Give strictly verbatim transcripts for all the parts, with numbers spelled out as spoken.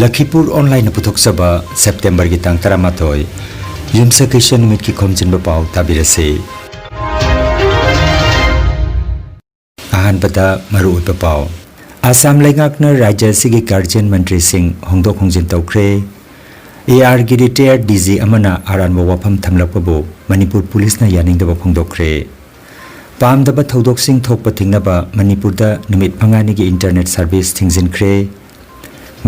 ꯂꯈꯤꯄꯨꯔ ꯑꯣꯟꯂꯥꯏꯟꯅ ꯄꯨꯊꯣꯛꯆꯕ ꯁꯦꯞꯇꯦꯝꯕꯔꯒꯤ ꯇꯥꯡ ꯇꯔꯥꯃꯥꯊꯣꯏ, ꯌꯨꯝꯁꯀꯩꯁ ꯅꯨꯃꯤꯠꯀꯤ ꯈꯣꯝꯖꯤꯟꯕ ꯄꯥꯎ ꯇꯥꯕꯤꯔꯁꯤ꯫ ꯑꯍꯥꯟꯕꯗ ꯃꯔꯨꯑꯣꯏꯕ ꯄꯥꯎ꯫ ꯑꯁꯥꯝ ꯂꯩꯉꯥꯛꯅ ꯔꯥꯖ꯭ꯌ ꯑꯁꯤꯒꯤ ꯒꯥꯔꯖꯤꯌꯟ ꯃꯟꯇ꯭ꯔꯤꯁꯤꯡ ꯍꯣꯡꯗꯣꯛ ꯍꯣꯡꯖꯤꯟ ꯇꯧꯈ꯭ꯔꯦ꯫ ꯑꯦ ꯑꯥꯔꯒꯤ ꯔꯤꯇꯥꯌꯔ ꯗꯤ ꯖꯤ ꯑꯃꯅ ꯑꯔꯥꯟꯕ ꯋꯥꯐꯝ ꯊꯝꯂꯛꯄꯕꯨ ꯃꯅꯤꯄꯨꯔ ꯄꯨꯂꯤꯁꯅ ꯌꯥꯅꯤꯡꯗꯕ ꯐꯣꯡꯗꯣꯛꯈ꯭ꯔꯦ꯫ ꯄꯥꯝꯗꯕ ꯊꯧꯗꯣꯛꯁꯤꯡ ꯊꯣꯛꯄ ꯊꯤꯡꯅꯕ ꯃꯅꯤꯄꯨꯔꯗ ꯅꯨꯃꯤꯠ ꯃꯉꯥꯅꯤꯒꯤ ꯏꯟꯇꯔꯅꯦꯠ ꯁꯔꯚꯤꯁ ꯊꯤꯡꯖꯤꯟꯈ꯭ꯔꯦ꯫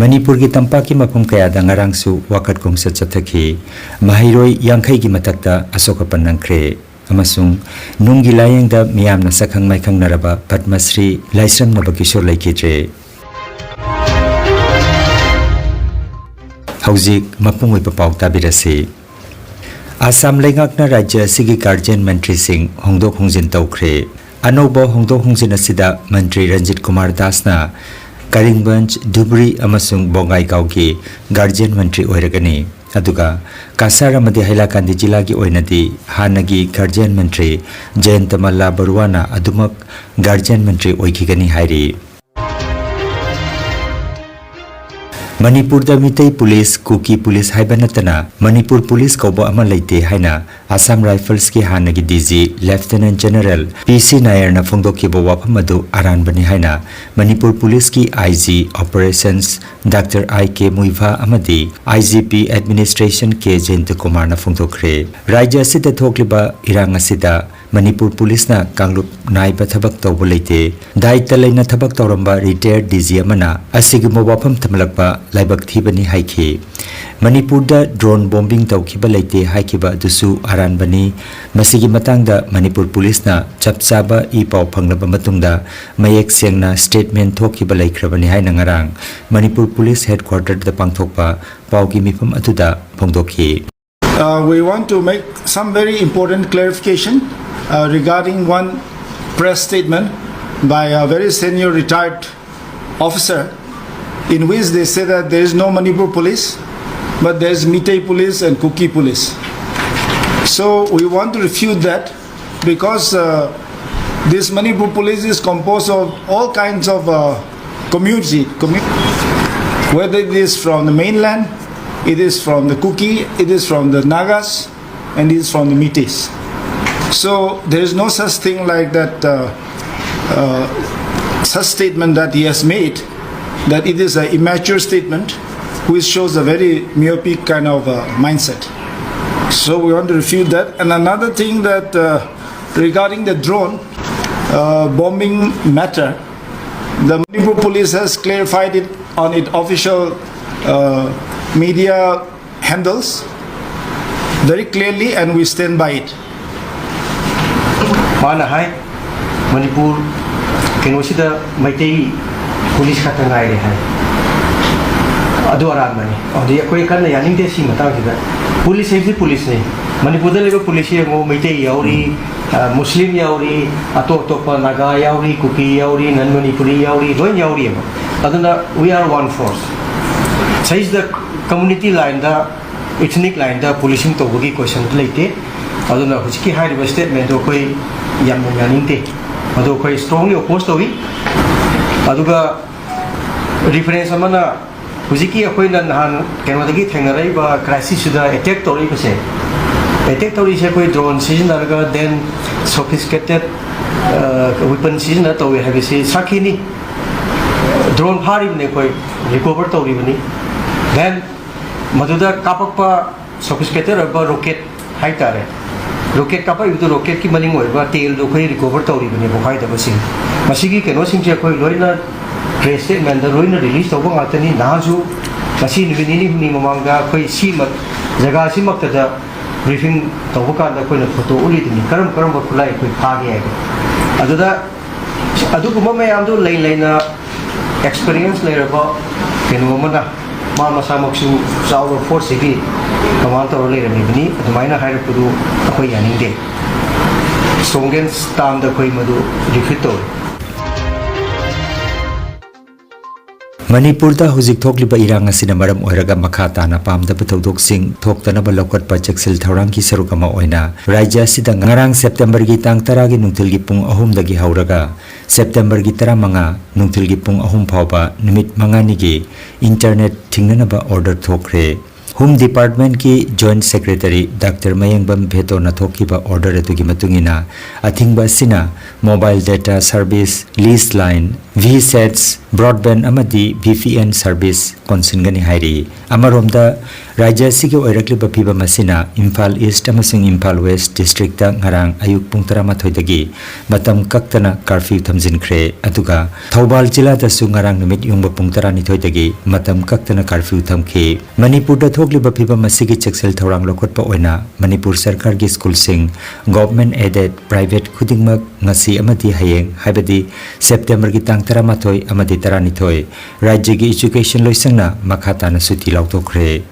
ꯃꯅꯤꯄꯨꯔꯒꯤ ꯇꯝꯄꯥꯛꯀꯤ ꯃꯐꯝ ꯀꯌꯥꯗ ꯉꯔꯥꯡꯁꯨ ꯋꯥꯀꯠ ꯈꯣꯡꯆꯠ ꯆꯠꯊꯈꯤ꯫ ꯃꯍꯩꯔꯣꯏ ꯌꯥꯡꯈꯩꯒꯤ ꯃꯊꯛꯇ ꯑꯁꯣꯛ ꯑꯄꯟ ꯅꯪꯈ꯭ꯔꯦ꯫ ꯑꯃꯁꯨꯡ ꯅꯨꯡꯒꯤ ꯂꯥꯌꯦꯡꯗ ꯃꯤꯌꯥꯝꯅ ꯁꯛꯈꯪ ꯃꯥꯏꯈꯪꯅꯔꯕ ꯄꯗꯃ ꯁ꯭ꯔꯤ ꯂꯥꯏꯁ꯭ꯔꯝ ꯅꯕꯀꯤꯁꯣꯔ ꯂꯩꯈꯤꯗ꯭ꯔꯦ꯫ ꯍꯧꯖꯤꯛ ꯃꯄꯨꯡ ꯑꯣꯏꯕ ꯄꯥꯎ ꯇꯥꯕꯤꯔꯁꯤ꯫ ꯑꯁꯥꯝ ꯂꯩꯉꯥꯛꯅ ꯔꯥꯖ꯭ꯌ ꯑꯁꯤꯒꯤ ꯒꯥꯔꯖꯤꯌꯟ ꯃꯟꯇ꯭ꯔꯤꯁꯤꯡ ꯍꯣꯡꯗꯣꯛ ꯍꯣꯡꯖꯤꯟ ꯇꯧꯈ꯭ꯔꯦ꯫ ꯑꯅꯧꯕ ꯍꯣꯡꯗꯣꯛ ꯍꯣꯡꯖꯤꯟ ꯑꯁꯤꯗ ꯃꯟꯇ꯭ꯔꯤ ꯔꯟꯖꯤꯠ ꯀꯨꯃꯥꯔ ꯗꯥꯁꯅ ꯀꯔꯤꯝꯒꯟꯖ, ꯙꯨꯕ꯭ꯔꯤ ꯑꯃꯁꯨꯡ ꯕꯣꯡꯒꯥꯏꯒꯥꯎꯒꯤ ꯒꯥꯔꯖꯤꯌꯟ ꯃꯟꯇ꯭ꯔꯤ ꯑꯣꯏꯔꯒꯅꯤ꯫ ꯑꯗꯨꯒ ꯀꯁꯥꯔ ꯑꯃꯗꯤ ꯍꯩꯂꯥꯀꯥꯟꯗꯤ ꯖꯤꯂꯥꯒꯤ ꯑꯣꯏꯅꯗꯤ ꯍꯥꯟꯅꯒꯤ ꯒꯥꯔꯖꯤꯌꯟ ꯃꯟꯇ꯭ꯔꯤ ꯖꯌꯟꯇ ꯃꯜꯂꯥ ꯕꯔꯨꯋꯥꯅ ꯑꯗꯨꯃꯛ ꯒꯥꯔꯖꯤꯌꯟ ꯃꯟꯇ꯭ꯔꯤ ꯑꯣꯏꯈꯤꯒꯅꯤ ꯍꯥꯏꯔꯤ꯫ ꯃꯅꯤꯄꯨꯔꯗ ꯃꯤꯇꯩ ꯄꯨꯂꯤꯁ, ꯀꯨꯀꯤ ꯄꯨꯂꯤꯁ ꯍꯥꯏꯕ ꯅꯠꯇꯅ ꯃꯅꯤꯄꯨꯔ ꯄꯨꯂꯤꯁ ꯀꯧꯕ ꯑꯃ ꯂꯩꯇꯦ ꯍꯥꯏꯅ ꯑꯁꯥꯝ ꯔꯥꯏꯐꯜꯁꯀꯤ ꯍꯥꯟꯅꯒꯤ ꯗꯤ ꯖꯤ ꯂꯦꯐꯇꯤꯅꯦꯟꯠ ꯖꯦꯅꯔꯦꯜ ꯄꯤ ꯁꯤ ꯅꯥꯌꯔꯅ ꯐꯣꯡꯗꯣꯛꯈꯤꯕ ꯋꯥꯐꯝ ꯑꯗꯨ ꯑꯔꯥꯟꯕꯅꯤ ꯍꯥꯏꯅ ꯃꯅꯤꯄꯨꯔ ꯄꯨꯂꯤꯁꯀꯤ ꯑꯥꯏ ꯖꯤ ꯑꯣꯄꯔꯦꯁꯟꯁ ꯗꯥꯛꯇꯔ ꯑꯥꯏ ꯀꯦ ꯃꯨꯏꯚꯥ ꯑꯃꯗꯤ ꯑꯥꯏ ꯖꯤ ꯄꯤ ꯑꯦꯗꯃꯤꯅꯤꯁꯇ꯭ꯔꯦꯁꯟ ꯀꯦ ꯖꯌꯟꯇ ꯀꯨꯃꯥꯔꯅ ꯐꯣꯡꯗꯣꯛꯈ꯭ꯔꯦ꯫ ꯔꯥꯖ꯭ꯌ ꯑꯁꯤꯗ ꯊꯣꯛꯂꯤꯕ ꯏꯔꯥꯡ ꯑꯁꯤꯗ ꯃꯅꯤꯄꯨꯔ ꯄꯨꯂꯤꯁꯅ ꯀꯥꯡꯂꯨꯞ ꯅꯥꯏꯕ ꯊꯕꯛ ꯇꯧꯕ ꯂꯩꯇꯦ꯫ ꯗꯥꯌꯤꯠꯇ ꯂꯩꯅ ꯊꯕꯛ ꯇꯧꯔꯝꯕ ꯔꯤꯇꯥꯌꯔ ꯗꯤ ꯖꯤ ꯑꯃꯅ ꯑꯁꯤꯒꯨꯝꯕ ꯋꯥꯐꯝ ꯊꯝꯂꯛꯄ ꯂꯥꯏꯕꯛ ꯊꯤꯕꯅꯤ ꯍꯥꯏꯈꯤ꯫ ꯃꯅꯤꯄꯨꯔꯗ ꯗ꯭ꯔꯣꯟ ꯕꯣꯝꯕꯤꯡ ꯇꯧꯈꯤꯕ ꯂꯩꯇꯦ ꯍꯥꯏꯈꯤꯕ ꯑꯗꯨꯁꯨ ꯑꯔꯥꯟꯕꯅꯤ꯫ ꯃꯁꯤꯒꯤ ꯃꯇꯥꯡꯗ ꯃꯅꯤꯄꯨꯔ ꯄꯨꯂꯤꯁꯅ ꯆꯞ ꯆꯥꯕ ꯏ ꯄꯥꯎ ꯐꯪꯂꯕ ꯃꯇꯨꯡꯗ ꯃꯌꯦꯛ ꯁꯦꯡꯅ ꯁ꯭ꯇꯦꯠꯃꯦꯟꯠ ꯊꯣꯛꯈꯤꯕ ꯂꯩꯈ꯭ꯔꯕꯅꯤ ꯍꯥꯏꯅ ꯉꯔꯥꯡ ꯃꯅꯤꯄꯨꯔ ꯄꯨꯂꯤꯁ ꯍꯦꯗꯀ꯭ꯋꯥꯔꯇꯔꯗ ꯄꯥꯡꯊꯣꯛꯄ ꯄꯥꯎꯒꯤ ꯃꯤꯐꯝ ꯑꯗꯨꯗ ꯐꯣꯡꯗꯣꯛꯈꯤ꯫ Uh, we want to make some very important clarification uh, regarding one press statement by a very senior retired officer in which they say that there is no Manipur police, but there is Meitei police and Kuki police. So we want to refute that because uh, this Manipur police is composed of all kinds of uh, community. Commu- Whether it is from the mainland, it is from the Kuki, it is from the Nagas, and it is from the Meiteis. So there is no such thing like that uh, uh, such statement that he has made, that it is an immature statement which shows a very myopic kind of uh, mindset. So we want to refute that. And another thing that uh, regarding the drone uh, bombing matter, the Manipur police has clarified it on its official uh, media handles very clearly, and we stand by it. ꯃꯥꯅ ꯍꯥꯏ, ꯃꯅꯤꯄꯨꯔ ꯀꯩꯅꯣꯁꯤꯗ Meitei police ꯈꯛꯇ ꯉꯥꯏꯔꯦ ꯍꯥꯏ꯫ ꯑꯗꯨ ꯑꯔꯥꯟꯕꯅꯤ꯫ ꯑꯗꯨꯗꯤ ꯑꯩꯈꯣꯏ ꯀꯟꯅ ꯌꯥꯅꯤꯡꯗꯦ ꯁꯤ ꯃꯇꯥꯡꯁꯤꯗ꯫ ꯄꯨꯂꯤꯁ ꯍꯥꯏꯕꯁꯤ ꯄꯨꯂꯤꯁꯅꯤ꯫ ꯃꯅꯤꯄꯨꯔꯗ ꯂꯩꯕ ꯄꯨꯂꯤꯁꯁꯤ ꯌꯦꯡꯉꯣ, ꯃꯩꯇꯩ ꯌꯥꯎꯔꯤ, ꯃꯨꯁꯂꯤꯝ ꯌꯥꯎꯔꯤ, ꯑꯇꯣꯞ ꯑꯇꯣꯞꯄ ꯅꯥꯒꯥ ꯌꯥꯎꯔꯤ, ꯀꯨꯀꯤ ꯌꯥꯎꯔꯤ, ꯅꯟ ꯃꯅꯤꯄꯨꯔꯤ ꯌꯥꯎꯔꯤ, ꯂꯣꯏ ꯌꯥꯎꯔꯤꯑꯕ꯫ ꯑꯗꯨꯅ we are one force꯫ ꯁꯤꯗꯩꯁꯤꯗ ꯀꯝꯃꯨꯅꯤꯇꯤ ꯂꯥꯏꯟꯗ, ꯏꯊꯅꯤꯛ ꯂꯥꯏꯟꯗ ꯄꯨꯂꯤꯁꯤꯡ ꯇꯧꯕꯒꯤ ꯀꯣꯏꯁꯟꯗꯨ ꯂꯩꯇꯦ꯫ ꯑꯗꯨꯅ ꯍꯧꯖꯤꯛꯀꯤ ꯍꯥꯏꯔꯤꯕ ꯁ꯭ꯇꯦꯠꯃꯦꯟꯗꯨ ꯑꯩꯈꯣꯏ ꯌꯥꯝꯅ ꯌꯥꯅꯤꯡꯗꯦ꯫ ꯑꯗꯨ ꯑꯩꯈꯣꯏ ꯁ꯭ꯇ꯭ꯔꯣꯡꯂꯤ ꯑꯣꯄꯣꯖ ꯇꯧꯏ꯫ ꯑꯗꯨꯒ ꯔꯤꯐꯔꯦꯟꯁ ꯑꯃꯅ ꯍꯧꯖꯤꯛꯀꯤ ꯑꯩꯈꯣꯏꯅ ꯅꯍꯥꯟ ꯀꯩꯅꯣꯗꯒꯤ ꯊꯦꯡꯅꯔꯛꯏꯕ ꯀ꯭ꯔꯥꯏꯁꯤꯁꯁꯤꯗ ꯑꯦꯇꯦꯛ ꯇꯧꯔꯛꯏꯕꯁꯦ, ꯑꯦꯇꯦꯛ ꯇꯧꯔꯤꯁꯦ ꯑꯩꯈꯣꯏ ꯗ꯭ꯔꯣꯟ ꯁꯤꯖꯤꯟꯅꯔꯒ, ꯗꯦꯟ ꯁꯣꯐꯤꯁꯀꯦꯇꯦꯠ ꯋꯤꯄꯟ ꯁꯤꯖꯤꯟꯅ ꯇꯧꯏ ꯍꯥꯏꯕꯁꯤ ꯁꯥꯈꯤꯅꯤ꯫ ꯗ꯭ꯔꯣꯟ ꯐꯥꯔꯤꯕꯅꯤ ꯑꯩꯈꯣꯏ, ꯔꯤꯀꯣꯚꯔ ꯇꯧꯔꯤꯕꯅꯤ꯫ ꯗꯦꯟ ꯃꯗꯨꯗ ꯀꯥꯞꯄꯛꯄ ꯁꯣꯐꯤꯁꯀꯦꯇꯦꯠ ꯑꯣꯏꯕ ꯔꯣꯀꯦꯠ ꯍꯥꯏꯇꯥꯔꯦ, ꯔꯣꯀꯦꯠ ꯀꯥꯞꯄꯛꯏꯕꯗꯨ, ꯔꯣꯀꯦꯠꯀꯤ ꯃꯅꯤꯡ ꯑꯣꯏꯕ ꯇꯦꯜꯗꯨ ꯑꯩꯈꯣꯏ ꯔꯤꯀꯣꯚꯔ ꯇꯧꯔꯤꯕꯅꯤ ꯄꯣꯈꯥꯏꯗꯕꯁꯤꯡ꯫ ꯃꯁꯤꯒꯤ ꯀꯩꯅꯣꯁꯤꯡꯁꯦ ꯑꯩꯈꯣꯏ ꯂꯣꯏꯅ ꯄ꯭ꯔꯦꯁ ꯁ꯭ꯇꯦꯠꯃꯦꯟꯗ ꯂꯣꯏꯅ ꯔꯤꯂꯤꯁ ꯇꯧꯕ ꯉꯥꯛꯇꯅꯤ꯫ ꯅꯍꯥꯟꯁꯨ ꯉꯁꯤ ꯅꯨꯃꯤꯠ ꯅꯤꯅꯤ ꯍꯨꯝꯅꯤ ꯃꯃꯥꯡꯗ ꯑꯩꯈꯣꯏ ꯁꯤꯃꯛ ꯖꯒꯥꯁꯤꯃꯛꯇꯗ ꯕ꯭ꯔꯤꯐꯤꯡ ꯇꯧꯕ ꯀꯥꯟꯗ ꯑꯩꯈꯣꯏꯅ ꯐꯣꯇꯣ ꯎꯠꯂꯤꯗꯨꯅꯤ, ꯀꯔꯝ ꯀꯔꯝꯕ ꯈꯨꯠꯂꯥꯏ ꯑꯩꯈꯣꯏ ꯐꯥꯒꯦ ꯍꯥꯏꯗꯣ꯫ ꯑꯗꯨꯗ ꯑꯗꯨꯒꯨꯝꯕ ꯃꯌꯥꯝꯗꯣ ꯂꯩ ꯂꯩꯅ ꯑꯦꯛꯁꯄꯤꯔꯤꯌꯦꯟꯁ ꯂꯩꯔꯕ ꯀꯩꯅꯣ ꯑꯃꯅ ꯃꯥ ꯃꯁꯥꯃꯛꯁꯨ ꯆꯥꯎꯕ ꯐꯣꯔꯁꯁꯤꯒꯤ ꯀꯃꯥꯟ ꯇꯧꯔ ꯂꯩꯔꯝꯃꯤꯕꯅꯤ꯫ ꯑꯗꯨꯃꯥꯏꯅ ꯍꯥꯏꯔꯛꯄꯗꯨ ꯑꯩꯈꯣꯏ ꯌꯥꯅꯤꯡꯗꯦ꯫ ꯁ꯭ꯇ꯭ꯔꯣꯡꯒꯦꯁ ꯇꯥꯝꯗ ꯑꯩꯈꯣꯏ ꯃꯗꯨ ꯔꯤꯐ꯭ꯌꯨꯠ ꯇꯧꯔꯤ꯫ ꯃꯅꯤꯄꯨꯔꯗ ꯍꯧꯖꯤꯛ ꯊꯣꯛꯂꯤꯕ ꯏꯔꯥꯡ ꯑꯁꯤꯅ ꯃꯔꯝ ꯑꯣꯏꯔꯒ ꯃꯈꯥ ꯇꯥꯅ ꯄꯥꯝꯗꯕ ꯊꯧꯗꯣꯛꯁꯤꯡ ꯊꯣꯛꯇꯅꯕ ꯂꯧꯈꯠꯄ ꯆꯦꯛꯁꯤꯜ ꯊꯧꯔꯥꯡꯒꯤ ꯁꯔꯨꯛ ꯑꯃ ꯑꯣꯏꯅ ꯔꯥꯖ꯭ꯌ ꯑꯁꯤꯗ ꯉꯔꯥꯡ ꯁꯦꯞꯇꯦꯝꯕꯔꯒꯤ ꯇꯥꯡ ꯇꯔꯥꯒꯤ ꯅꯨꯡꯊꯤꯜꯒꯤ ꯄꯨꯡ ꯑꯍꯨꯝꯗꯒꯤ ꯍꯧꯔꯒ ꯁꯦꯞꯇꯦꯝꯕꯔꯒꯤ ꯇꯔꯥꯃꯉꯥ ꯅꯨꯡꯊꯤꯜꯒꯤ ꯄꯨꯡ ꯑꯍꯨꯝ ꯐꯥꯎꯕ ꯅꯨꯃꯤꯠ ꯃꯉꯥꯅꯤꯒꯤ internet ꯊꯤꯡꯅꯅꯕ order ꯊꯣꯛꯈ꯭ꯔꯦ꯫ Home Departmentꯀꯤ Joint Secretary Doctor ꯃꯌꯦꯡꯕꯝ ꯚꯦꯇꯣꯅ ꯊꯣꯛꯈꯤꯕ order ꯑꯗꯨꯒꯤ ꯃꯇꯨꯡ ꯏꯟꯅ, ꯑꯊꯤꯡꯕ ꯑꯁꯤꯅ mobile data service, lease line, VSATs, broadband ꯑꯃꯗꯤ VPN service ꯀꯣꯟꯁꯤꯟꯒꯅꯤ ꯍꯥꯏꯔꯤ꯫ ꯑꯃꯔꯣꯝꯗ, ꯔꯥꯖ꯭ꯌ ꯑꯁꯤꯒꯤ ꯑꯣꯏꯔꯛꯂꯤꯕ ꯐꯤꯕꯝ ꯑꯁꯤꯅ ꯏꯝꯐꯥꯜ East ꯑꯃꯁꯨꯡ ꯏꯝꯐꯥꯜ West districtꯇ ꯉꯔꯥꯡ ꯑꯌꯨꯛ ꯄꯨꯡ ꯇꯔꯥꯃꯥꯊꯣꯏꯗꯒꯤ ꯃꯇꯝ ꯀꯛꯇꯅ curfew ꯊꯝꯖꯤꯟꯈ꯭ꯔꯦ꯫ ꯑꯗꯨꯒ ꯊꯧꯕꯥꯜ ꯖꯤꯂꯥꯗꯁꯨ ꯉꯔꯥꯡ ꯅꯨꯃꯤꯠ ꯌꯨꯡꯕ ꯄꯨꯡ ꯇꯔꯥꯅꯤꯊꯣꯏꯗꯒꯤ ꯃꯇꯝ ꯀꯛꯇꯅ curfew ꯊꯝꯈꯤ꯫ ꯃꯅꯤꯄꯨꯔꯗ ꯊꯣꯛꯂꯤꯕ ꯐꯤꯕꯝ ꯑꯁꯤꯒꯤ ꯆꯦꯛꯁꯤꯜ ꯊꯧꯔꯥꯡ ꯂꯧꯈꯠꯄ ꯑꯣꯏꯅ ꯃꯅꯤꯄꯨꯔ ꯁꯔꯀꯥꯔꯒꯤ ꯁ꯭ꯀꯨꯜꯁꯤꯡ, government aided, private ꯈꯨꯗꯤꯡꯃꯛ ꯉꯁꯤ ꯑꯃꯗꯤ ꯍꯌꯦꯡ, ꯍꯥꯏꯕꯗꯤ ꯁꯦꯞꯇꯦꯝꯕꯔꯒꯤ ꯇꯥꯡ ꯇꯔꯥꯃꯥꯊꯣꯏ ꯑꯃꯗꯤ ꯇꯔꯥꯅꯤꯊꯣꯏ, ꯔꯥꯖ꯭ꯌꯒꯤ education ꯂꯣꯏꯁꯪꯅ ꯃꯈꯥ ꯇꯥꯅ ꯁꯨꯇꯤ ꯂꯥꯎꯊꯣꯛꯈ꯭ꯔꯦ꯫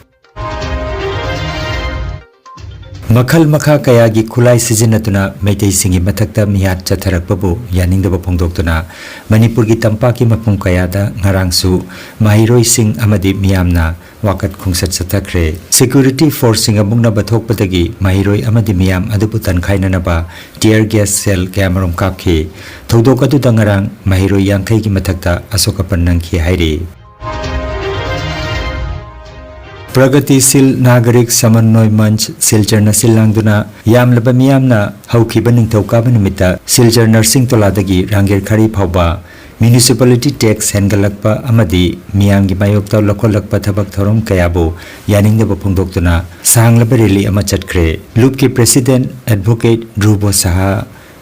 ꯃꯈꯜ ꯃꯈꯥ ꯀꯌꯥꯒꯤ ꯈꯨꯠꯂꯥꯏ ꯁꯤꯖꯤꯟꯅꯗꯨꯅ ꯃꯩꯇꯩꯁꯤꯡꯒꯤ ꯃꯊꯛꯇ ꯃꯤꯍꯥꯠ ꯆꯠꯊꯔꯛꯄꯕꯨ ꯌꯥꯅꯤꯡꯗꯕ ꯐꯣꯡꯗꯣꯛꯇꯨꯅ ꯃꯅꯤꯄꯨꯔꯒꯤ ꯇꯝꯄꯥꯛꯀꯤ ꯃꯐꯝ ꯀꯌꯥꯗ ꯉꯔꯥꯡꯁꯨ ꯃꯍꯩꯔꯣꯏꯁꯤꯡ ꯑꯃꯗꯤ ꯃꯤꯌꯥꯝꯅ ꯋꯥꯀꯠ ꯈꯣꯡꯆꯠ ꯆꯠꯊꯈ꯭ꯔꯦ꯫ Security forceꯁꯤꯡꯒ ꯃꯨꯛꯅꯕ ꯊꯣꯛꯄꯗꯒꯤ ꯃꯍꯩꯔꯣꯏ ꯑꯃꯗꯤ ꯃꯤꯌꯥꯝ ꯑꯗꯨꯕꯨ ꯇꯟꯈꯥꯏꯅꯅꯕ tear gas shell ꯀꯌꯥꯃꯔꯨꯝ ꯀꯥꯞꯈꯤ꯫ ꯊꯧꯗꯣꯛ ꯑꯗꯨꯗ ꯉꯔꯥꯡ ꯃꯍꯩꯔꯣꯏ ꯌꯥꯡꯈꯩꯒꯤ ꯃꯊꯛꯇ ꯑꯁꯣꯛ ꯑꯄꯟ ꯅꯪꯈꯤ ꯍꯥꯏꯔꯤ꯫ ꯄ꯭ꯔꯒꯇꯤꯁꯤꯜ ꯅꯥꯒꯔꯤꯛ ꯁꯃꯟꯅꯣꯏ ꯃꯟꯆ ꯁꯤꯜꯆꯔꯅ ꯁꯤꯜ ꯂꯥꯡꯗꯨꯅ ꯌꯥꯝꯂꯕ ꯃꯤꯌꯥꯝꯅ ꯍꯧꯈꯤꯕ ꯅꯤꯡꯊꯧꯀꯥꯕ ꯅꯨꯃꯤꯠꯇ ꯁꯤꯜꯆꯔ ꯅꯔꯁꯤꯡ ꯇꯣꯂꯥꯗꯒꯤ ꯔꯥꯡꯒꯦꯔ ꯈꯥꯔꯤ ꯐꯥꯎꯕ municipality tax ꯍꯦꯟꯒꯠꯂꯛꯄ ꯑꯃꯗꯤ ꯃꯤꯌꯥꯝꯒꯤ ꯃꯥꯌꯣꯛꯇ ꯂꯧꯈꯠꯂꯛꯄ ꯊꯕꯛ ꯊꯧꯔꯝ ꯀꯌꯥꯕꯨ ꯌꯥꯅꯤꯡꯗꯕ ꯐꯣꯡꯗꯣꯛꯇꯨꯅ ꯁꯥꯡꯂꯕ rally ꯑꯃ ꯆꯠꯈ꯭ꯔꯦ꯫ ꯂꯨꯞꯀꯤ president advocate Dhruba Saha,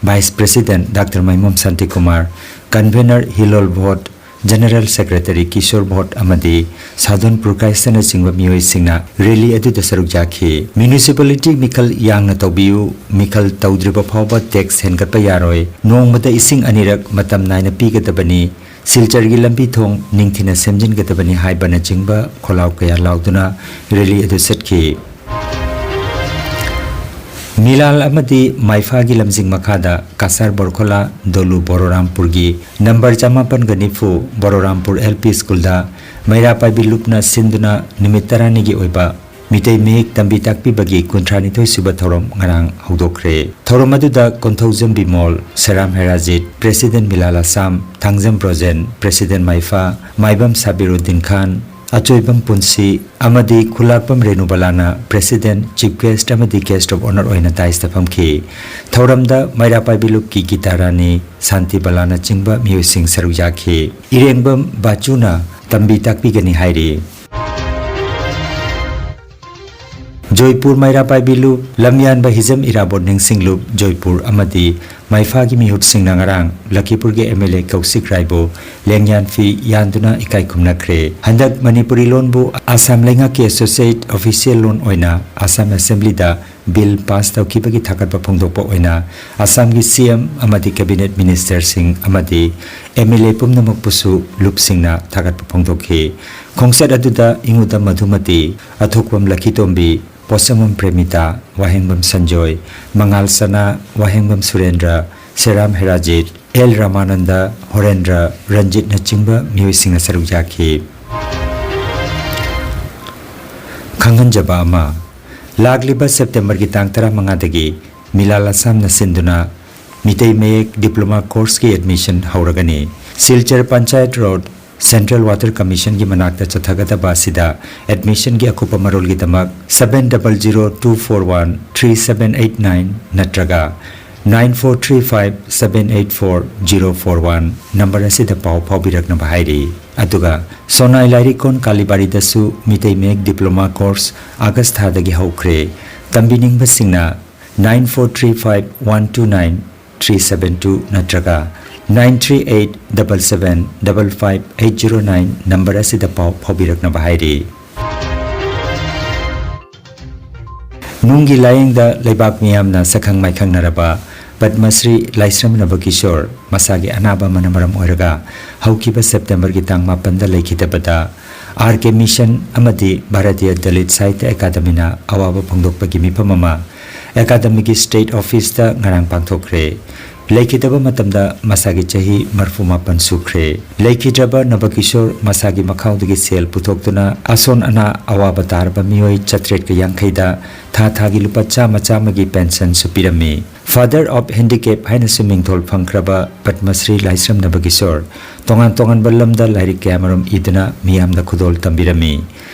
vice president doctor Maimom Shantikumar, convener Hilol Bhot, General Secretary Kishore Bhot ꯑꯃꯗꯤ ꯁꯥꯗꯣꯟ ꯄꯨꯔꯀꯥꯏꯁꯅꯆꯤꯡꯕ ꯃꯤꯑꯣꯏꯁꯤꯡꯅ rally ꯑꯗꯨꯗ ꯁꯔꯨꯛ ꯌꯥꯈꯤ꯫ Municipality ꯃꯤꯈꯜ ꯌꯥꯡꯅ ꯇꯧꯕꯤꯌꯨ, ꯃꯤꯈꯜ ꯇꯧꯗ꯭ꯔꯤꯕ ꯐꯥꯎꯕ tax ꯍꯦꯟꯒꯠꯄ ꯌꯥꯔꯣꯏ, ꯅꯣꯡꯃꯗ ꯏꯁꯤꯡ ꯑꯅꯤꯔꯛ ꯃꯇꯝ ꯅꯥꯏꯅ ꯄꯤꯒꯗꯕꯅꯤ, ꯁꯤꯜꯆꯔꯒꯤ ꯂꯝꯕꯤ ꯊꯣꯡ ꯅꯤꯡꯊꯤꯅ ꯁꯦꯝꯖꯤꯟꯒꯗꯕꯅꯤ ꯍꯥꯏꯕꯅꯆꯤꯡꯕ ꯈꯣꯜꯂꯥꯎ ꯀꯌꯥ ꯂꯥꯎꯗꯨꯅ rally ꯑꯗꯨ ꯆꯠꯈꯤ꯫ ꯃꯤꯂꯥꯜ ꯑꯃꯗꯤ ꯃꯥꯏꯐꯥꯒꯤ ꯂꯝꯖꯤꯡ ꯃꯈꯥꯗ ꯀꯁꯥꯔ ꯕꯣꯔꯈꯣꯂꯥ ꯗꯣꯂꯨ ꯕꯣꯔꯣꯔꯥꯝꯄꯨꯔꯒꯤ ꯅꯝꯕꯔ ꯆꯃꯥꯄꯟꯒ ꯅꯤꯐꯨ ꯕꯣꯔꯣꯔꯥꯝꯄꯨꯔ L P school ꯗ ꯃꯩꯔꯥ ꯄꯥꯏꯕꯤ ꯂꯨꯞꯅ ꯁꯤꯟꯗꯨꯅ ꯅꯨꯃꯤꯠ ꯇꯔꯥꯅꯤꯒꯤ ꯑꯣꯏꯕ ꯃꯤꯇꯩ ꯃꯌꯦꯛ ꯇꯝꯕꯤ ꯇꯥꯛꯄꯤꯕꯒꯤ ꯀꯨꯟꯊ꯭ꯔꯥꯅꯤꯊꯣꯏ ꯁꯨꯕ ꯊꯧꯔꯝ ꯉꯔꯥꯡ ꯍꯧꯗꯣꯛꯈ꯭ꯔꯦ꯫ ꯊꯧꯔꯝ ꯑꯗꯨꯗ ꯀꯣꯟꯊꯧꯖꯝ ꯕꯤꯃꯣꯜ, ꯁꯦꯔꯥꯝ ꯍꯦꯔꯥꯖꯤꯠ, President ꯃꯤꯂꯥꯜ ꯑꯁꯥꯝ, ꯊꯥꯡꯖꯝ ꯕ꯭ꯔꯣꯖꯦꯟ, President ꯃꯥꯏꯐꯥ, ꯃꯥꯏꯕꯝ ꯁꯥꯕꯤꯔꯨꯗꯤꯟ ꯈꯥꯟ, ꯑꯆꯣꯏꯕꯝ ꯄꯨꯟꯁꯤ ꯑꯃꯗꯤ ꯈꯨꯂꯥꯛꯄꯝ ꯔꯦꯅꯨꯕꯂꯥꯅ President, Chief Guest ꯑꯃꯗꯤ Guest of Honour ꯑꯣꯏꯅ dais ꯇ ꯐꯝꯈꯤ꯫ ꯊꯧꯔꯝꯗ ꯃꯩꯔꯥ ꯄꯥꯏꯕꯤ ꯂꯨꯞꯀꯤ ꯒꯤꯇꯥ ꯔꯥꯅꯤ, ꯁꯥꯟꯇꯤ ꯕꯂꯥꯅꯆꯤꯡꯕ ꯃꯤꯑꯣꯏꯁꯤꯡ ꯁꯔꯨꯛ ꯌꯥꯈꯤ꯫ ꯏꯔꯦꯡꯕꯝ ꯕꯥꯆꯨꯅ ꯇꯝꯕꯤ ꯇꯥꯛꯄꯤꯒꯅꯤ ꯍꯥꯏꯔꯤ꯫ ꯖꯣꯏꯄꯨꯔ ꯃꯩꯔꯥ ꯄꯥꯏꯕꯤ ꯂꯨꯞ, ꯂꯝꯌꯥꯟꯕ ꯍꯤꯖꯝ ꯏꯔꯥꯕꯣꯠ ꯅꯤꯡꯁꯤꯡ ꯂꯨꯞ, ꯖꯣꯏꯄꯨꯔ ꯑꯃꯗꯤ ꯃꯥꯏꯐꯥꯒꯤ ꯃꯤꯍꯨꯠꯁꯤꯡꯅ ꯉꯔꯥꯡ ꯂꯈꯤꯄꯨꯔꯒꯤ M L A ꯀꯧꯁꯤꯛ ꯔꯥꯏꯕꯨ ꯂꯦꯡꯌꯥꯟ ꯐꯤ ꯌꯥꯟꯗꯨꯅ ꯏꯀꯥꯏ ꯈꯨꯝꯅꯈ꯭ꯔꯦ꯫ ꯍꯟꯗꯛ ꯃꯅꯤꯄꯨꯔꯤ ꯂꯣꯟꯕꯨ ꯑꯁꯥꯝ ꯂꯩꯉꯥꯛꯀꯤ associate official ꯂꯣꯟ ꯑꯣꯏꯅ ꯑꯁꯥꯝ Assembly ꯗ bill pass ꯇꯧꯈꯤꯕꯒꯤ ꯊꯥꯒꯠꯄ ꯐꯣꯡꯗꯣꯛꯄ ꯑꯣꯏꯅ ꯑꯁꯥꯝꯒꯤ C M ꯑꯃꯗꯤ Cabinet Minister ꯁꯤꯡ ꯑꯃꯗꯤ M L A ꯄꯨꯝꯅꯃꯛꯄꯨꯁꯨ ꯂꯨꯞꯁꯤꯡꯅ ꯊꯥꯒꯠꯄ ꯐꯣꯡꯗꯣꯛꯈꯤ꯫ ꯈꯣꯡꯆꯠ ꯑꯗꯨꯗ ꯏꯉꯨꯗꯝ ꯃꯙꯨꯃꯇꯤ, ꯑꯊꯣꯛꯄꯝ ꯂꯛꯈꯤꯇꯣꯝꯕꯤ, ꯄꯣꯠꯁꯪꯕꯝ ꯄ꯭ꯔꯦꯃꯤꯇꯥ, ꯋꯥꯍꯦꯡꯕꯝ ꯁꯟꯖꯣꯏ, ꯃꯉꯥꯜ ꯁꯅꯥ, ꯋꯥꯍꯦꯡꯕꯝ ꯁꯨꯔꯦꯟꯗ꯭ꯔ, ꯁꯦꯔꯥꯝ ꯍꯦꯔꯥꯖꯤꯠ, ꯑꯦꯜ ꯔꯥꯃꯥꯅꯟꯗ, ꯍꯣꯔꯦꯟꯗ꯭ꯔ, ꯔꯟꯖꯤꯠꯅꯆꯤꯡꯕ ꯃꯤꯑꯣꯏꯁꯤꯡꯅ ꯁꯔꯨꯛ ꯌꯥꯈꯤ꯫ ꯈꯪꯍꯟꯖꯕ ꯑꯃ, ꯂꯥꯛꯂꯤꯕ September ꯒꯤ ꯇꯥꯡ ꯇꯔꯥꯃꯉꯥꯗꯒꯤ ꯃꯤꯂꯥꯜ ꯑꯁꯥꯝꯅ ꯁꯤꯟꯗꯨꯅ ꯃꯤꯇꯩ ꯃꯌꯦꯛ diploma course ꯀꯤ admission ꯍꯧꯔꯒꯅꯤ꯫ Silchar Panchayat road, Central Water Commission ꯒꯤ ꯃꯅꯥꯛꯇ ꯆꯠꯊꯒꯗꯕ ꯑꯁꯤꯗ admission ꯒꯤ ꯑꯀꯨꯞꯄ ꯃꯔꯣꯜꯒꯤꯗꯃꯛ seven double zero two four one three seven eight nine ꯅꯠꯇ꯭ꯔꯒ nine four three five seven eight four zero four one number ꯑꯁꯤꯗ ꯄꯥꯎ ꯐꯥꯎꯕꯤꯔꯛꯅꯕ ꯍꯥꯏꯔꯤ꯫ ꯑꯗꯨꯒ ꯁꯣꯅꯥꯏ ꯂꯥꯏꯔꯤꯛꯀꯣꯟ ꯀꯥꯂꯤꯕꯥꯔꯤꯗꯁꯨ ꯃꯤꯇꯩ ꯃꯌꯦꯛ diploma course August ꯊꯥꯗꯒꯤ ꯍꯧꯈ꯭ꯔꯦ꯫ ꯇꯝꯕꯤꯅꯤꯡꯕꯁꯤꯡꯅ nine four three five one two nine three seven two ꯅꯠꯇ꯭ꯔꯒ nine three eight double seven double five eight zero nine number ꯑꯁꯤꯗ ꯄꯥꯎ ꯐꯥꯎꯕꯤꯔꯛꯅꯕ ꯍꯥꯏꯔꯤ꯫ ꯅꯨꯡꯒꯤ ꯂꯥꯌꯦꯡꯗ ꯂꯩꯕꯥꯛ ꯃꯤꯌꯥꯝꯅ ꯁꯛꯈꯪ ꯃꯥꯏꯈꯪꯅꯔꯕ ꯄꯗꯃꯁ꯭ꯔꯤ ꯂꯥꯏꯁ꯭ꯔꯝ ꯅꯕꯀꯤꯁꯣꯔ ꯃꯁꯥꯒꯤ ꯑꯅꯥꯕ ꯑꯃꯅ ꯃꯔꯝ ꯑꯣꯏꯔꯒ ꯍꯧꯈꯤꯕ September ꯒꯤ ꯇꯥꯡ ꯃꯥꯄꯟꯗ ꯂꯩꯈꯤꯗꯕꯗ R K Mission ꯑꯃꯗꯤ ꯚꯥꯔꯇꯤꯌ ꯗꯂꯤꯠ ꯁꯥꯍꯤꯇ꯭ꯌ ꯑꯦꯀꯥꯗꯃꯤꯅ ꯑꯋꯥꯕ ꯐꯣꯡꯗꯣꯛꯄꯒꯤ ꯃꯤꯐꯝ ꯑꯃ ꯑꯦꯀꯥꯗꯃꯤꯒꯤ ꯁ꯭ꯇꯦꯠ ꯑꯣꯐꯤꯁꯇ ꯉꯔꯥꯡ ꯄꯥꯡꯊꯣꯛꯈ꯭ꯔꯦ꯫ ꯂꯩꯈꯤꯗꯕ ꯃꯇꯝꯗ ꯃꯁꯥꯒꯤ ꯆꯍꯤ ꯃꯔꯤꯐꯨ ꯃꯥꯄꯟ ꯁꯨꯈ꯭ꯔꯦ꯫ ꯂꯩꯈꯤꯗ꯭ꯔꯕ ꯅꯕꯀꯤꯁꯣꯔ ꯃꯁꯥꯒꯤ ꯃꯈꯥꯎꯗꯒꯤ ꯁꯦꯜ ꯄꯨꯊꯣꯛꯇꯨꯅ ꯑꯁꯣꯟ ꯑꯅꯥ ꯑꯋꯥꯕ ꯇꯥꯔꯕ ꯃꯤꯑꯣꯏ ꯆꯥꯇ꯭ꯔꯦꯠꯀ ꯌꯥꯡꯈꯩꯗ ꯊꯥ ꯊꯥꯒꯤ ꯂꯨꯄꯥ ꯆꯥꯝꯃ ꯆꯥꯝꯃꯒꯤ ꯄꯦꯟꯁꯟꯁꯨ ꯄꯤꯔꯝꯃꯤ꯫ Father of Handicap ꯍꯥꯏꯅꯁꯨ ꯃꯤꯡꯊꯣꯜ ꯐꯪꯈ꯭ꯔꯕ ꯄꯗꯃꯁ꯭ꯔꯤ ꯂꯥꯏꯁ꯭ꯔꯝ ꯅꯕꯀꯤꯁꯣꯔ ꯇꯣꯉꯥꯟ ꯇꯣꯉꯥꯟꯕ ꯂꯝꯗ ꯂꯥꯏꯔꯤꯛ ꯀꯌꯥꯃꯔꯨꯝ ꯏꯗꯨꯅ ꯃꯤꯌꯥꯝꯗ ꯈꯨꯗꯣꯜ ꯇꯝꯕꯤꯔꯝꯃꯤ꯫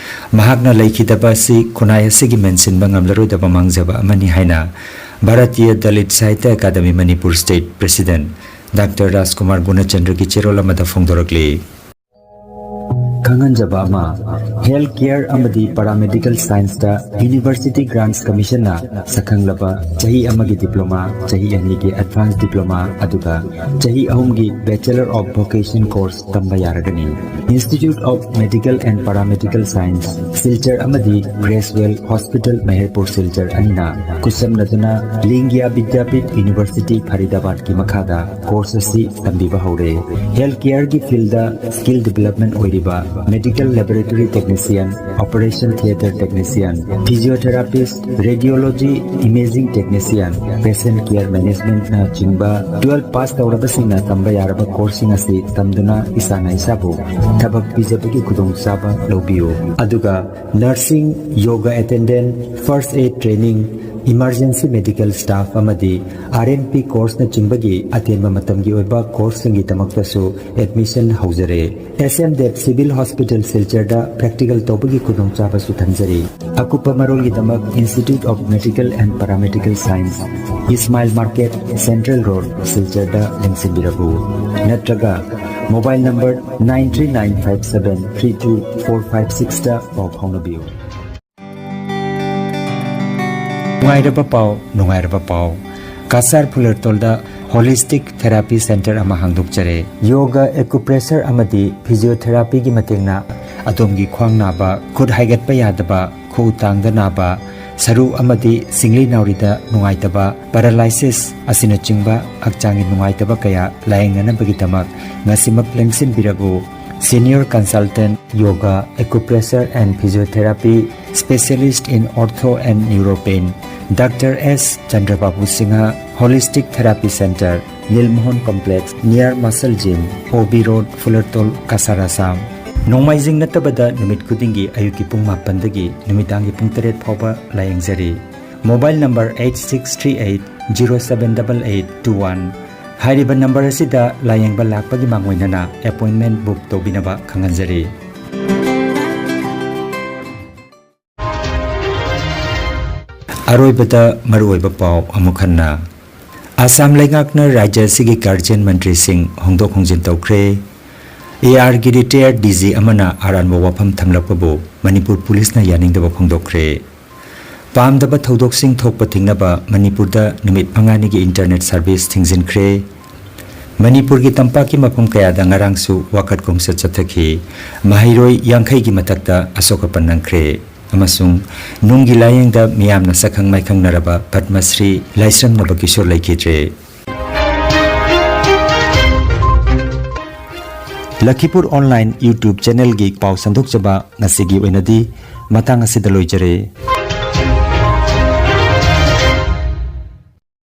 ꯃꯍꯥꯛꯅ ꯂꯩꯈꯤꯗꯕ ꯑꯁꯤ ꯈꯨꯟꯅꯥꯏ ꯑꯁꯤꯒꯤ ꯃꯦꯟꯁꯤꯟꯕ ꯉꯝꯂꯔꯣꯏꯗꯕ ꯃꯥꯡꯖꯕ ꯑꯃꯅꯤ ꯍꯥꯏꯅ Bharatiya Dalit Sahitya academy Manipur state president doctor Rajkumar ꯒꯨꯅꯆꯟꯗ꯭ꯔꯒꯤ ꯆꯦꯔꯣꯜ ꯑꯃꯗ ꯐꯣꯡꯗꯣꯔꯛꯂꯤ꯫ ꯈꯪꯍꯟꯖꯕ ꯑꯃ, ꯍꯦꯜꯊ ꯀꯦꯌꯔ ꯑꯃꯗꯤ ꯄꯦꯔꯥꯃꯦꯗꯤꯀꯦꯜ ꯁꯥꯏꯟꯁꯇ ꯌꯨꯅꯤꯚꯔꯁꯤꯇꯤ ꯒ꯭ꯔꯥꯟꯠꯁ ꯀꯃꯤꯁꯟꯅ ꯁꯛꯈꯪꯂꯕ ꯆꯍꯤ ꯑꯃꯒꯤ ꯗꯤꯄ꯭ꯂꯣꯃꯥ, ꯆꯍꯤ ꯑꯅꯤꯒꯤ ꯑꯦꯗꯚꯥꯟꯁ ꯗꯤꯄ꯭ꯂꯣꯃꯥ, ꯑꯗꯨꯒ ꯆꯍꯤ ꯑꯍꯨꯝꯒꯤ Bachelor of Vocation course ꯇꯝꯕ ꯌꯥꯔꯒꯅꯤ꯫ Institute of Medical and Paramedical Science, Silchar ꯑꯃꯗꯤ ꯒ꯭ꯔꯦꯁꯋꯦꯜ ꯍꯣꯁꯄꯤꯇꯥꯜ ꯃꯦꯍꯔꯄꯨꯔ ꯁꯤꯜꯆꯔ ꯑꯅꯤꯅ ꯈꯨꯠꯁꯝꯅꯗꯨꯅ ꯂꯤꯡꯒ꯭ꯌꯥ ꯕꯤꯗ꯭ꯌꯥꯄꯤꯊ ꯌꯨꯅꯤꯚꯔꯁꯤꯇꯤ ꯐꯔꯤꯗꯥꯕꯥꯗꯀꯤ ꯃꯈꯥꯗ ꯀꯣꯔꯁ ꯑꯁꯤ ꯇꯝꯕꯤꯕ ꯍꯧꯔꯦ꯫ ꯍꯦꯜꯊ ꯀꯦꯌꯔꯒꯤ ꯐꯤꯜꯗ ꯁ꯭ꯀꯤꯜ ꯗꯤꯚꯦꯂꯞꯃꯦꯟꯠ ꯑꯣꯏꯔꯤꯕ medical laboratory technician, operation theatre technician, physiotherapist, radiology, imaging technician, patient care ꯃꯦꯅꯦꯖꯃꯦꯟꯠꯅꯆꯤꯡꯕ ꯇꯨꯋꯦꯜꯐ ꯄꯥꯁ ꯇꯧꯔꯕꯁꯤꯡꯅ ꯇꯝꯕ ꯌꯥꯔꯕ ꯀꯣꯔꯁꯁꯤꯡ ꯑꯁꯤ ꯇꯝꯗꯨꯅ ꯏꯁꯥꯅ ꯏꯁꯥꯕꯨ ꯊꯕꯛ ꯄꯤꯖꯕꯒꯤ ꯈꯨꯗꯣꯡꯆꯥꯕ ꯂꯧꯕꯤꯌꯨ꯫ ꯑꯗꯨꯒ nursing, yoga attendant, first aid training, emergency medical staff ꯑꯃꯗꯤ ꯑꯥꯔ ꯑꯦꯟ ꯄꯤ ꯀꯣꯔꯁꯅꯆꯤꯡꯕꯒꯤ ꯑꯇꯦꯟꯕ ꯃꯇꯝꯒꯤ ꯑꯣꯏꯕ ꯀꯣꯔꯁꯁꯤꯡꯒꯤ ꯗꯃꯛꯇꯁꯨ ꯑꯦꯗꯃꯤꯁꯟ ꯍꯧꯖꯔꯦ꯫ S M Dev civil hospital ꯁꯤꯜꯆꯔꯗ ꯄ꯭ꯔꯦꯛꯇꯤꯀꯦꯜ ꯇꯧꯕꯒꯤ ꯈꯨꯗꯣꯡꯆꯥꯕꯁꯨ ꯊꯝꯖꯔꯤ꯫ ꯑꯀꯨꯞꯄ ꯃꯔꯣꯜꯒꯤꯗꯃꯛ Institute of Medical and Paramedical Science, Ismail market, central road, ꯁꯤꯜꯆꯔꯗ ꯂꯦꯡꯁꯤꯟꯕꯤꯔꯛꯎ꯫ ꯅꯠꯇ꯭ꯔꯒ mobile number nine three nine five seven three two four five sixꯇ ꯄꯥꯎ ꯐꯥꯎꯅꯕꯤꯌꯨ꯫ ꯅꯨꯡꯉꯥꯏꯔꯕ ꯄꯥꯎ, ꯅꯨꯡꯉꯥꯏꯔꯕ ꯄꯥꯎ꯫ ꯀꯁꯥꯔ ꯐꯨꯂꯔꯇꯣꯜꯗ ꯍꯣꯂꯤꯁꯇꯤꯛ ꯊꯦꯔꯥꯄꯤ ꯁꯦꯟꯇꯔ ꯑꯃ ꯍꯥꯡꯗꯣꯛꯆꯔꯦ꯫ ꯌꯣꯒ, ꯑꯦꯀꯨꯄ꯭ꯔꯦꯁꯔ ꯑꯃꯗꯤ ꯐꯤꯖꯤꯌꯣꯊꯦꯔꯥꯄꯤꯒꯤ ꯃꯇꯦꯡꯅ ꯑꯗꯣꯝꯒꯤ ꯈ꯭ꯋꯥꯡ ꯅꯥꯕ, ꯈꯨꯠ ꯍꯥꯏꯒꯠꯄ ꯌꯥꯗꯕ, ꯈꯨꯎ ꯇꯥꯡꯗ ꯅꯥꯕ, ꯁꯔꯨ ꯑꯃꯗꯤ ꯁꯤꯡꯂꯤ ꯅꯥꯎꯔꯤꯗ ꯅꯨꯡꯉꯥꯏꯇꯕ, ꯄꯦꯔꯥꯂꯥꯏꯁꯤꯁ ꯑꯁꯤꯅꯆꯤꯡꯕ ꯍꯛꯆꯥꯡꯒꯤ ꯅꯨꯡꯉꯥꯏꯇꯕ ꯀꯌꯥ ꯂꯥꯌꯦꯡꯅꯅꯕꯒꯤꯗꯃꯛ ꯉꯁꯤꯃꯛ ꯂꯦꯡꯁꯤꯟꯕꯤꯔꯕꯨ꯫ Senior Consultant Yoga, Acupressure and Physiotherapy, Specialist in Ortho and Neuropain, Doctor S Chandrababu Singha Holistic Therapy Center, Nilmohan Complex, near Muscle Gym, O B Road, Fulartol, Cachar, Assam꯫ ꯅꯣꯡꯃꯥꯏꯖꯤꯡ ꯅꯠꯇꯕꯗ ꯅꯨꯃꯤꯠ ꯈꯨꯗꯤꯡꯒꯤ ꯑꯌꯨꯛꯀꯤ ꯄꯨꯡ ꯃꯥꯄꯟꯗꯒꯤ ꯅꯨꯃꯤꯗꯥꯡꯒꯤ ꯄꯨꯡ ꯇꯔꯦꯠ ꯐꯥꯎꯕ ꯂꯥꯌꯦꯡꯖꯔꯤ꯫ Mobile number eight six three eight zero seven eight eight two one꯫ ꯍꯥꯏꯔꯤꯕ ꯅꯝꯕꯔ ꯑꯁꯤꯗ ꯂꯥꯌꯦꯡꯕ ꯂꯥꯛꯄꯒꯤ ꯃꯥꯡꯑꯣꯏꯅꯅ ꯑꯦꯄꯣꯏꯟꯃꯦꯟ ꯕꯨꯛ ꯇꯧꯕꯤꯅꯕ ꯈꯪꯍꯟꯖꯔꯤ꯫ ꯑꯔꯣꯏꯕꯗ ꯃꯔꯨꯑꯣꯏꯕ ꯄꯥꯎ ꯑꯃꯨꯛ ꯍꯟꯅ꯫ ꯑꯁꯥꯝ ꯂꯩꯉꯥꯛꯅ ꯔꯥꯖ꯭ꯌ ꯑꯁꯤꯒꯤ ꯒꯥꯔꯖꯤꯌꯟ ꯃꯟꯇ꯭ꯔꯤꯁꯤꯡ ꯍꯣꯡꯗꯣꯛ ꯍꯣꯡꯖꯤꯟ ꯇꯧꯈ꯭ꯔꯦ꯫ ꯑꯦ ꯑꯥꯔꯒꯤ ꯔꯤꯇꯥꯌꯔ ꯗꯤ ꯖꯤ ꯑꯃꯅ ꯑꯔꯥꯟꯕ ꯋꯥꯐꯝ ꯊꯝꯂꯛꯄꯕꯨ ꯃꯅꯤꯄꯨꯔ ꯄꯨꯂꯤꯁꯅ ꯌꯥꯅꯤꯡꯗꯕ ꯐꯣꯡꯗꯣꯛꯈ꯭ꯔꯦ꯫ ꯄꯥꯝꯗꯕ ꯊꯧꯗꯣꯛꯁꯤꯡ ꯊꯣꯛꯄ ꯊꯤꯡꯅꯕ ꯃꯅꯤꯄꯨꯔꯗ ꯅꯨꯃꯤꯠ ꯃꯉꯥꯅꯤꯒꯤ ꯏꯟꯇꯔꯅꯦꯠ ꯁꯔꯚꯤꯁ ꯊꯤꯡꯖꯤꯟꯈ꯭ꯔꯦ꯫ ꯃꯅꯤꯄꯨꯔꯒꯤ ꯇꯝꯄꯥꯛꯀꯤ ꯃꯐꯝ ꯀꯌꯥꯗ ꯉꯔꯥꯡꯁꯨ ꯋꯥꯀꯠ ꯈꯣꯡꯆꯠ ꯆꯠꯊꯈꯤ꯫ ꯃꯍꯩꯔꯣꯏ ꯌꯥꯡꯈꯩꯒꯤ ꯃꯊꯛꯇ ꯑꯁꯣꯛ ꯑꯄꯟ ꯅꯪꯈ꯭ꯔꯦ꯫ ꯑꯃꯁꯨꯡ ꯅꯨꯡꯒꯤ ꯂꯥꯌꯦꯡꯗ ꯃꯤꯌꯥꯝꯅ ꯁꯛꯈꯪ ꯃꯥꯏꯈꯪꯅꯔꯕ ꯄꯗꯃ ꯁ꯭ꯔꯤ ꯂꯥꯏꯁ꯭ꯔꯝ ꯅꯕꯀꯤꯁꯣꯔ ꯂꯩꯈꯤꯗ꯭ꯔꯦ꯫ ꯂꯈꯤꯄꯨꯔ ꯑꯣꯟꯂꯥꯏꯟ YouTube ꯆꯦꯅꯦꯜꯒꯤ ꯄꯥꯎ ꯁꯟꯗꯣꯛꯆꯕ ꯉꯁꯤꯒꯤ ꯑꯣꯏꯅꯗꯤ ꯃꯇꯥꯡ ꯑꯁꯤꯗ ꯂꯣꯏꯖꯔꯦ꯫